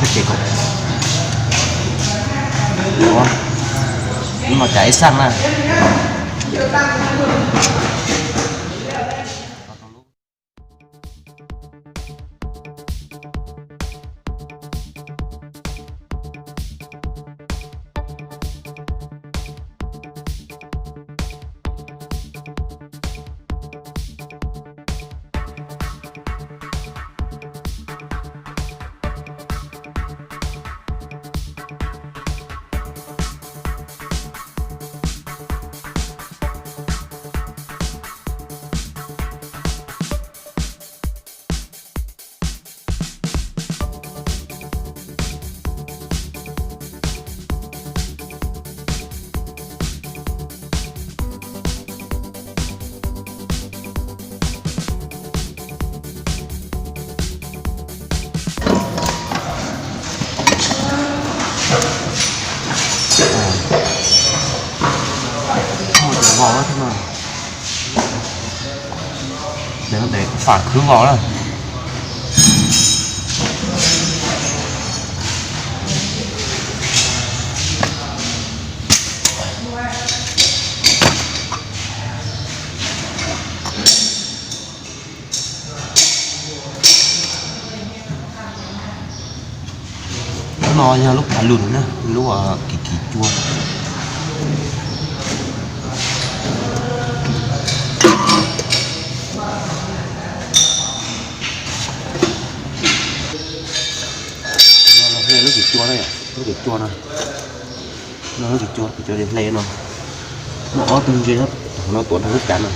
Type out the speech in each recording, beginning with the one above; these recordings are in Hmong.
Ces kom, ua, lub no cas ib xaj na. Muaj cov vau thiab no. Nws ntes fam khwb vau na. Lub no yog lub phav lus na, lub, a, kim kim cua. Lub kim cua na, lub kim cua no. No lub kim cua, kim cua hle no. Muaj ob tug ntsia, hauv no tuav nrog lub kav no.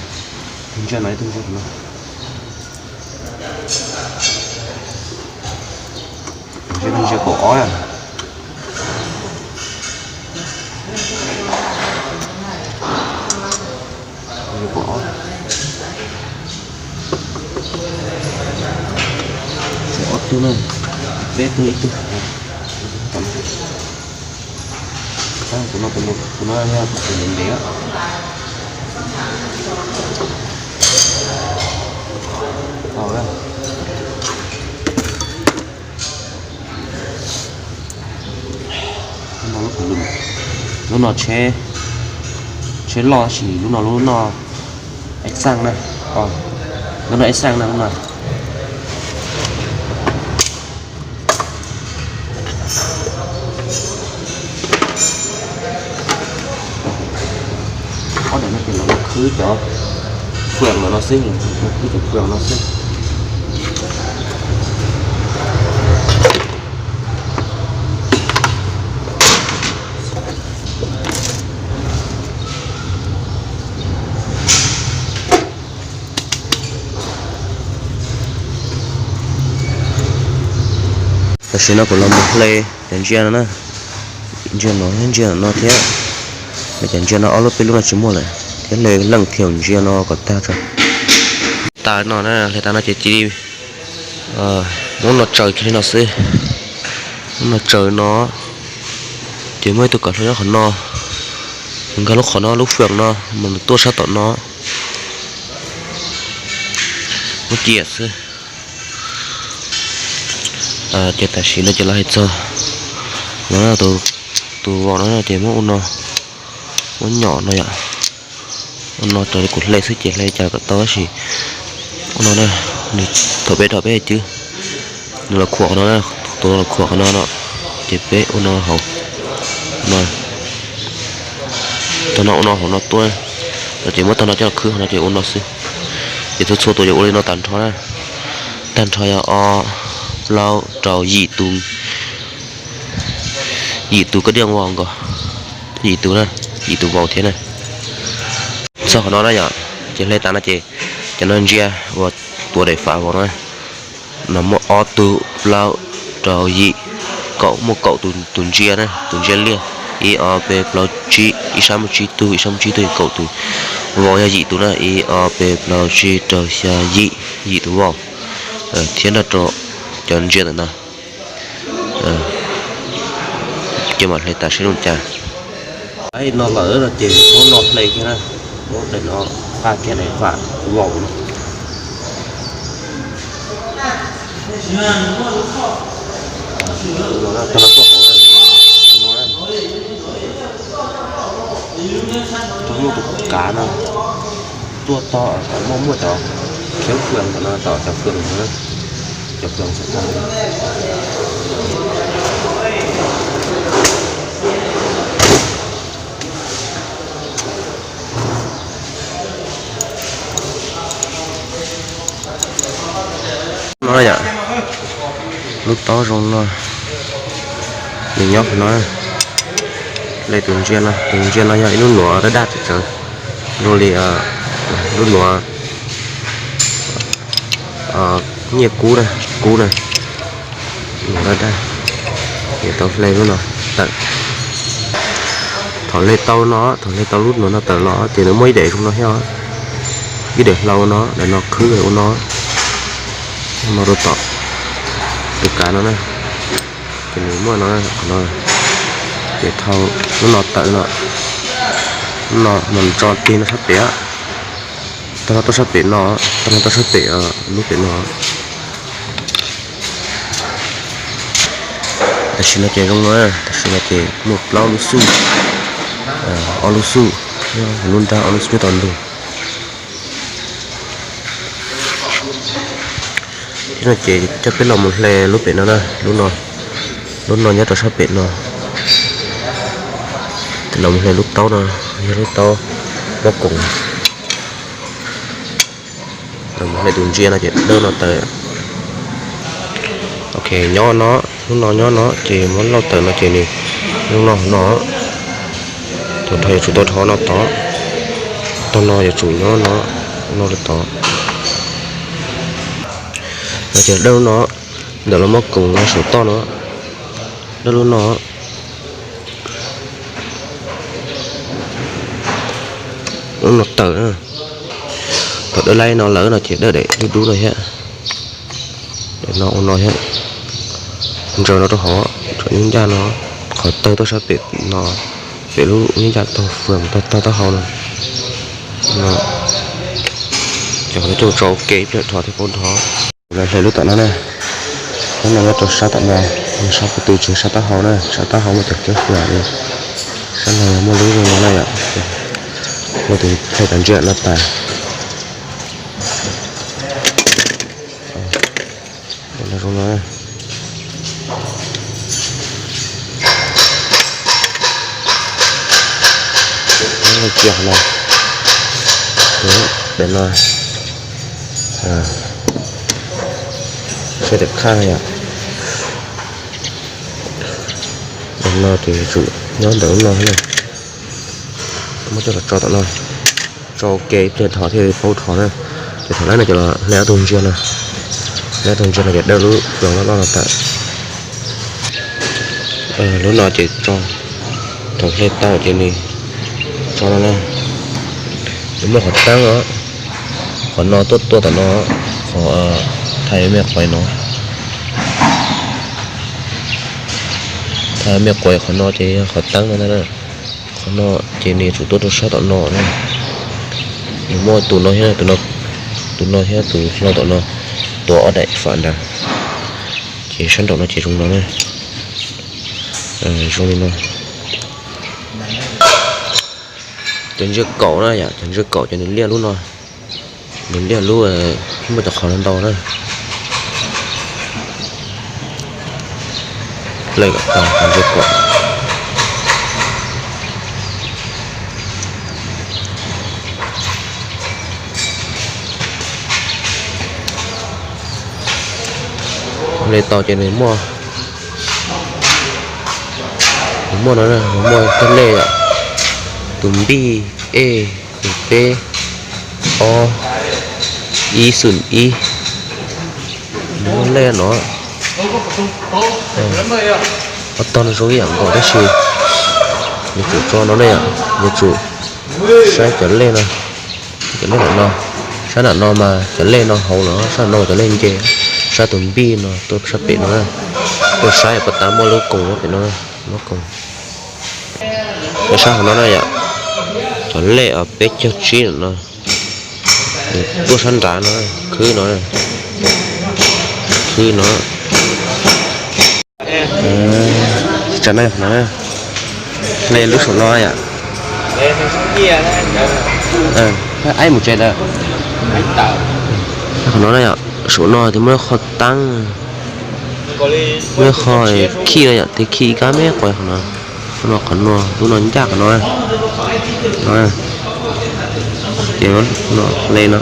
Tus ntsia no, tus ntsia no. Ntsia, ntsia kaum ob na. Ntsia kaum ob. Ob tug na, peb tug ib tug. Tus no, tus no yog tus ntev ntev. Lub no tsheb, tsheb loj tab sis lub no lub noj ib xaj na. Lub no ib xaj na lub no. Ob daim no ces los khwb cov fwm no xwb, khwb cov fwm no xwb. Tam sim no kuv los mus hle cov ntsia no na, ntsia no thiab ntsia no thiab. Cov ntsia no ob lub peb lub no tsis muaj lawm thiab, hle leej thiaum ntsia no kom tag tso. Tas no na, hle tas no ces cia li muab no tsaws kiag li no xwb. Muab no tsaws no, ces muaj ib tug kom hlua nyob qhov no, nkag lub qhov no lub fwm no mas nws tuaj sab tom no. Muab cia xwb. Ces tam sim no ces los hais txog no, tus vauv no ces muab ua no, muab nyom no yom. Ua no raws li kuv hle xwb ces hle cas kom tau tab sis ua no na, nws thaum peb dhos peb cwb, nws los khuam qhov no na, tus los khuam qhov no no, ces peb ua no hauv no, tag no ua no hauv no tuaj, no ces muab tag no coj los khwb qhov no ces ua no xwb. Ces txhua txhua tus yuav ua li no tag nrho na, tag nrho yog ob, plaub, rau, yim tus, yim tus koj diaj vau nkaus, yim tus na, yim tus vau thiab na. Txog qhov no na yom, ces hle tas no ces cov no ntsia uas tuav daim fam vau no, no muaj ob tug, plaub, rau, yim, kaum, muaj kaum tus ntsia na, tus ntsia liaj, ib ob peb plaub tsib, ib sab muaj tsib tug, ib sab muaj tsib tug, kaum tus, vau yog yim tus na, ib ob peb plaub tsib rau xya yim, yim tus vau, thiab nrog rau cov ntsia ntawm no. Ces mam hle tas seb zoo cas. Ib no lawm no ces muab no hle kiag na, muab daim no nqa kiag daim fam vau no. Tus no na, tus no tuaj hauv na, tus no na, tus muaj tus kav no, tuaj tog muaj muaj cov khiav fwm tom no, tom cov fwm no, cov fwm xov tooj. No yom, lub taub zoo no, nws nyob qhov no. Li tus ntsia no, tus ntsia no yog ib lub nuav daj daj tsawv tsawv, zoo li lub nuav nyiaj kub na, kub na, nuav daj daj. Ces tau hle lub no tawm. Thaum hle tau no, thaum hle tau lub nuav no tawm los ces nws muaj ib daim zoo no thiab, ib daim hlau no, daim no khwb ua no, no rau tom tus kav no na, ces nws muaj no, no. Ces thaum lub no tawm no, lub no mas tso tig no sab pem, tog no tuaj sab pem no, tog no tuaj sab pem lub pem no. Tam sim no ces zoo no, tam sim no ces muaj plaub lub xuj, ob lub xuj, lub nrab ob lub xuj nyob tom ntug. Ces no ces coj peb los mus hle lub pem no na, lub no, lub no nyob rau sab pem no. Los mus hle lub taub no, yog lub taub pob koom. Los mus hle tus ntsia no ces dawb no tawm. Ok, nyob no, lub no nyob no ces muab lauj tawm no ces nws zoo no no. Thaum dhos yuav tsum tau dhos no tod, tog no yuav tsum nyob no, no rau tod. No ces dawb lub no, ntawm lub pob koom no saum toj no, dawb lub no. Lub no tawm na. Thaum dawb laib no lawm no ces dawb daim dub dub no thiab. Daim no ua no thiab. Ntsaws no rau hauv, tshuav ib ncaj no, qhov tawg tuaj sab pem no, pem lub ib ncaj taug fwm taug taub hau no. Ces qhov no coj tso ua ke ib pliag dhos thiaj paub dhos. Kuv los hle lub tom no na. Lub no nyob rau sab tom no, sab puag tw tsis yog sab taub hau na, sab taub hau muaj cov kiab fwm li. Sab no muaj lub zoo no na yom. Muaj tus hle cov ntsia no tas. Zoo no. Kiag no, daim no, sab tim khaj yom. Daim no ces yuav tsum nyob ntawm lub no na. Muab coj los tso tom no, tso ua ke ib pliag dhos thiaj paub dhos na. Ces thaum laib no ces los hle ob tug ntsia no, hle ob tug ntsia no ces dawb lub fwm loj loj no tawm. Lub no ces tso, thaum hle tau ces nws tso no na. Nws muaj qhov teeb os, qhov no tuaj tuaj tom no, qhov thaiv me quav no, thaiv me quav qhov no ces yog qhov teeb no na. Qhov no ces nws yuav tsum tuaj rau sab tom no na. Nws muaj tus no thiab, tus no thiab tus hlau tom no, tuav ob daim fam nrad. Ces sab nraum no ces zoo no na. Zoo li no. Cov ntsia kaum na yom, cov ntsia kaum ces nws liaj lub no, nws liaj lub muaj cov qhov ntau na. Hle kom tau cov ntsia kaum. Hle tau ces nws muaj, nws muaj no, nws muaj cov lej yom, tus npij, ej, tus peb, ob, ib xoom ib. Nws muaj lej no. Ob tog no zoo ib yam nkaus tab sis yuav tsum tso no ne yom, yuav tsum saib cov lej no, cov lej ntawm no, sab nram no mas cov lej no hauv no, sab nram no cov lej nce, sab tus npij no tuaj sab pem no, tuaj saib puas tas muaj lub koos pem no, lub koos. Sab hauv no na yom, cov lej peb caug tsib no, tuaj sab nrad no, khwb no, khwb no. Tsam no yog qhov no, hle lub saum no yom. Aib mus tsev lawm. Qhov no na yom, saum no tes muaj qho teeb, muaj qho khij no yom, tes khij ib kab me qhov no, qhov no, qhov no, lub no ncaj qhov no, ces hle no,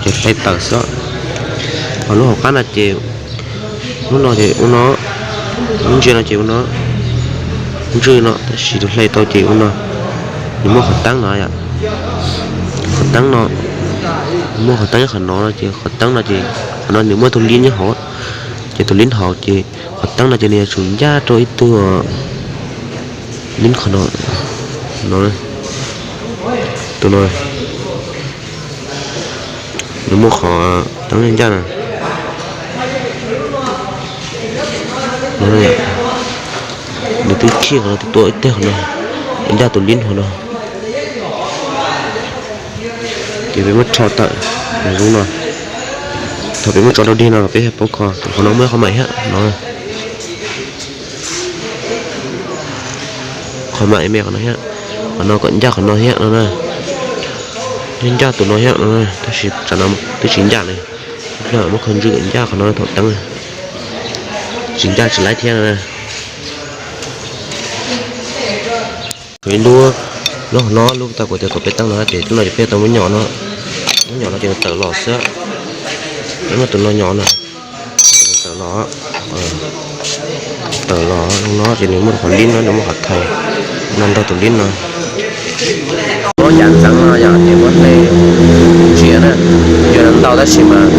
ces hle tawm xwb. Ho lub hauv qab no ces lub no ces ua no, lub ntsia no ces ua no, ntswj no tab sis tus hle tau ces ua no. Nws muaj qhov teeb no yom, qhov teeb no, muaj qhov teeb qhov no ces qhov teeb no ces qhov no nws muaj tus lib nyob hauv, ces tus lib hauv ces qhov teeb no ces nws yuav tsum ncaj rau ib tug lib qhov no, no, tus no, nws muaj qhov teeb ncaj na. Nws twb khij qhov no, twb tua ib teg qhov no, ncaj tus lib hauv no. Ces peb muab rho tawm zoo no. Thaum peb muab tso rau dig no los peb paub kho, qhov no muaj qhov mam thiab no. Qhov mam me qhov no thiab, qhov no kom ncaj qhov no thiab no na. Ncaj tus no thiab no, tab sis tsam no twb tsis ncaj li. Muab kho ntswj kom ncaj qhov no thaum teeb, tsis ncaj tsis laib thiab no. Ib lub, lub no lub tau kuv tias kom peb teeb no ces lub no ces peb tau muab nyom no, muab nyom no ces nws tawm los xwb. Peb muab tus no nyom no, tawm los, tawm los no ces nws muaj qhov lib no, nws muaj qhov thais no, nrog tus lib no. Muab yav ntxeev no yom, ces muab hle ntsia na, ntsia ntau tab sis mas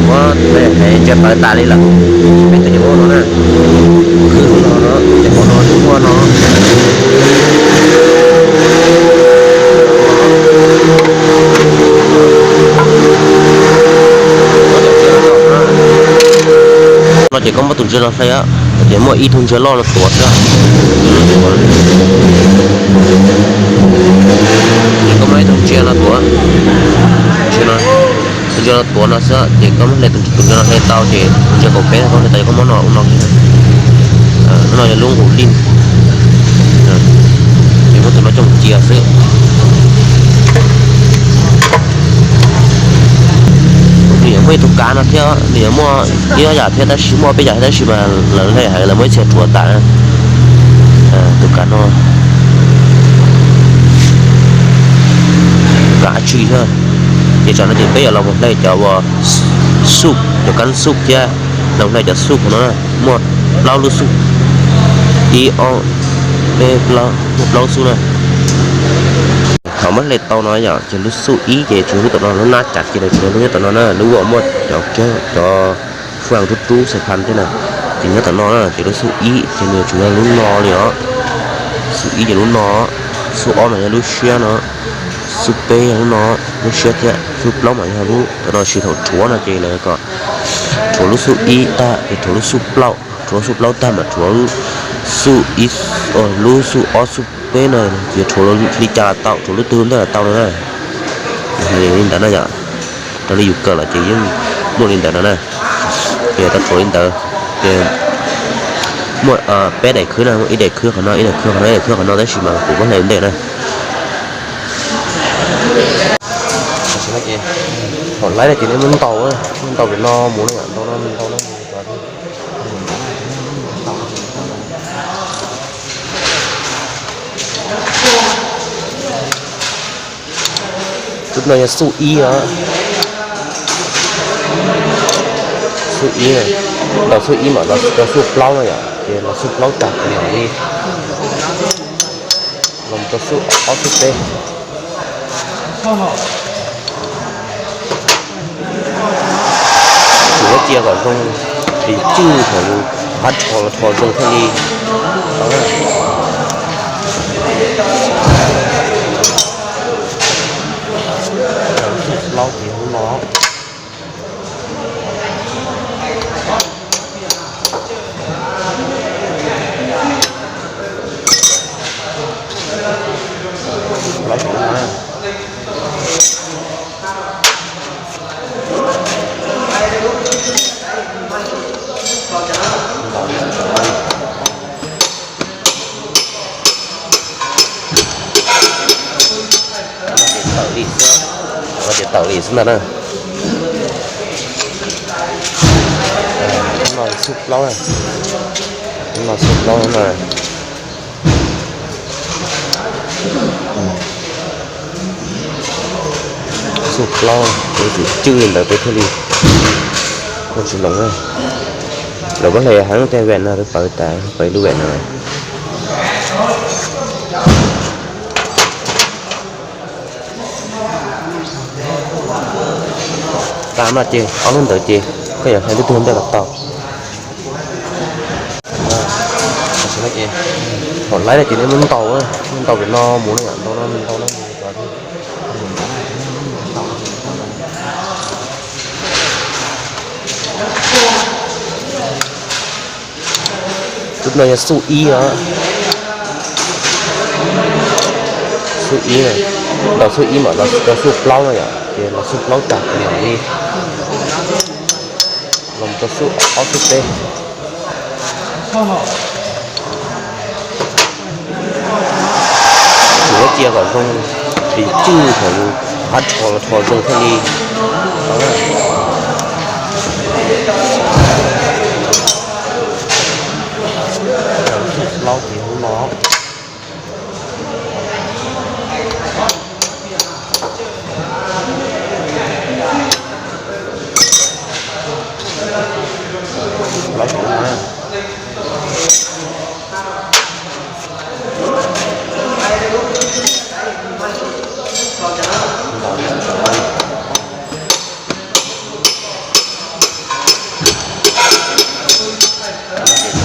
muab hle ntsia tawv tas li lawm. Peb tus yuav ua no na, khwv no no ces qhov no ua no. No ces koj muab tus ntsia no hle, ces muaj ib tug ntsia loj no tuav xwb. Ces koj muab ib tug ntsia no tuav, tus ntsia no tuav no xwb, ces koj muab hle tus ntsia no hle tau ces tus ntsia kaum peb koj hle tau ces koj muab no ua no. No yog lub nqus lij, ces muab tus no coj mus cia xwb. Nws yuav muaj ib tug kav no thiab, nws yuav muaj ib ob yam thiab tab sis muaj peb yam thiab tab sis mas lawv hle heev lawv muab ib txhia rhuav tas. Tus kav no kav tsis thiab. Ces tsam no ces peb yuav los mus hle cov uas xuj, cov kab xuj thiab, los hle cov xuj no na, muaj plaub lub xuj, ib ob peb plaub, muaj plaub lub xuj na. Thaum muab hle tau no yom, ces lub xuj ib ces tsuas lub tom no, lub nab cas kiag lawm tsuas lub nyob tom no na, lub uas muaj cov kiab cov faj rub rub xais phas thiab na, ces nyob tom no na, ces lub xuj ib ces nws tsuas yog lub no li os. Xuj ib ces lub no, xuj ob mas yog lub siab no, xuj peb yog lub no, lub siab thiab, xuj plaub mas yog lub tom no, sis thaum rhuav no ces lawv kom rhuav lub xuj ib tag ces rhuav lub xuj plaub, rhuav lub xuj plaub tag mas rhuav lub xuj ib, lub xuj ob xuj peb no, ces rhuav li cas los tau, rhuav lub twg ntej los tau no na. Li ntawd na yom, raws li yus kawm los ces yeej muaj li ntawd no na. Ces tau rhuav li ntawd, ces muaj peb daim khwb na, muaj ib daim khwb qhov no, ib daim khwb qhov no, ib daim khwb qhov no tab sis mas kuv muab hle ua ntej na. Thaum laib no ces nej muab ntaus, muab ntaus pem no mus na, ntaus no, ntaus no. Tus no yog xuj ib os. Xuj ib, ntaus xuj ib mam los rau xuj plaub no yom, ces los xuj plaub tag ces mam li los rau xuj ob xuj peb. Yus muab cia kom zoo, ces yus cwj kom yus qab rho los rho zoo thiaj li tau. Plaub ces lub no. Ces tawm li xwb ntag na. No xub plaub, no xub plaub no. Xub plaub, tus cwj li ntawd peb thiaj li ua tsis loos. Lawv muab hle heev tej ves no, pawv tas pawv lub ves no. Tas no ces ob lub ntawd ces koj yuav hle lub twg ntej los tau. Thaum laib no ces nej muab ntaus, muab ntaus pem no mus na, ntaus no mus, ntaus no mus. Tus no yog xuj ib os. Xuj ib, ntaus xuj ib mam los rau xuj plaub no yom, ces los xuj plaub tag li, los rau xuj ob xuj peb. Yuav cia kom zoo, tus cwj thaum yus qab rho los rho zoo thiaj li. Plaub ces hauv no.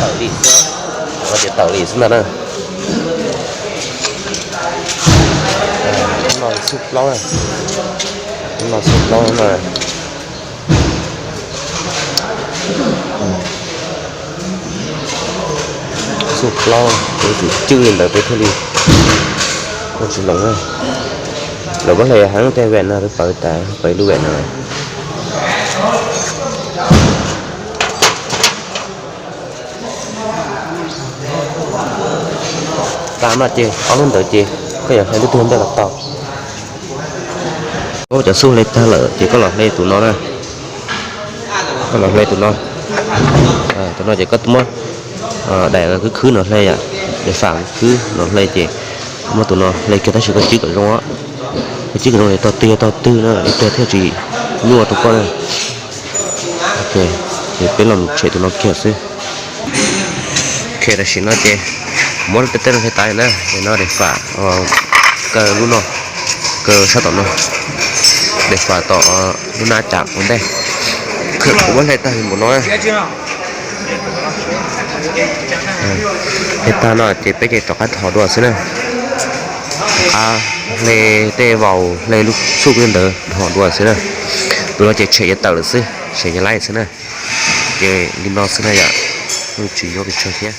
Tawm li xwb, ces tawm li xwb ntag na. No xub plaub, no xub plaub no. Xub plaub, tus cwj li ntawd peb thiaj li ua tsis loos. Lawv muab hle heev tej ves no, pawv tas pawv lub ves no. Tas no ces ob lub ntawd ces koj yuav hle lub twg ntej los tau. Cov xub hle tag lawm ces koj los hle tus no na. Koj los hle tus no. Tus no ces koj muab daim khwb khwb no hle yom, daim fam khwb no hle ces muab tus no hle kiag tab sis koj cwb kom zoo. Koj cwb kom zoo es tog twg yog tog twg na, ib pliag thiaj tsis nyuaj rau koj na. Ces peb los tshem tus no kiag xwb. Ok, tam sim no ces muab tej tej no hle tas na, no daim fam kaw lub no, kaw sab tom no, daim fam tom lub nab cas ua ntej. Kuv muab hle tag li npaum no. Hle tag no ces peb ces rov qab dhos dua xwb na. Rov qab hle tej vaus hle lub xuj li ntawd dhos dua xwb na. Tus no ces tshem yav tawm lawm xwb, tshem yav laib xwb na. Ces li no xwb na yom, tsis yuav pes tsawg thiab.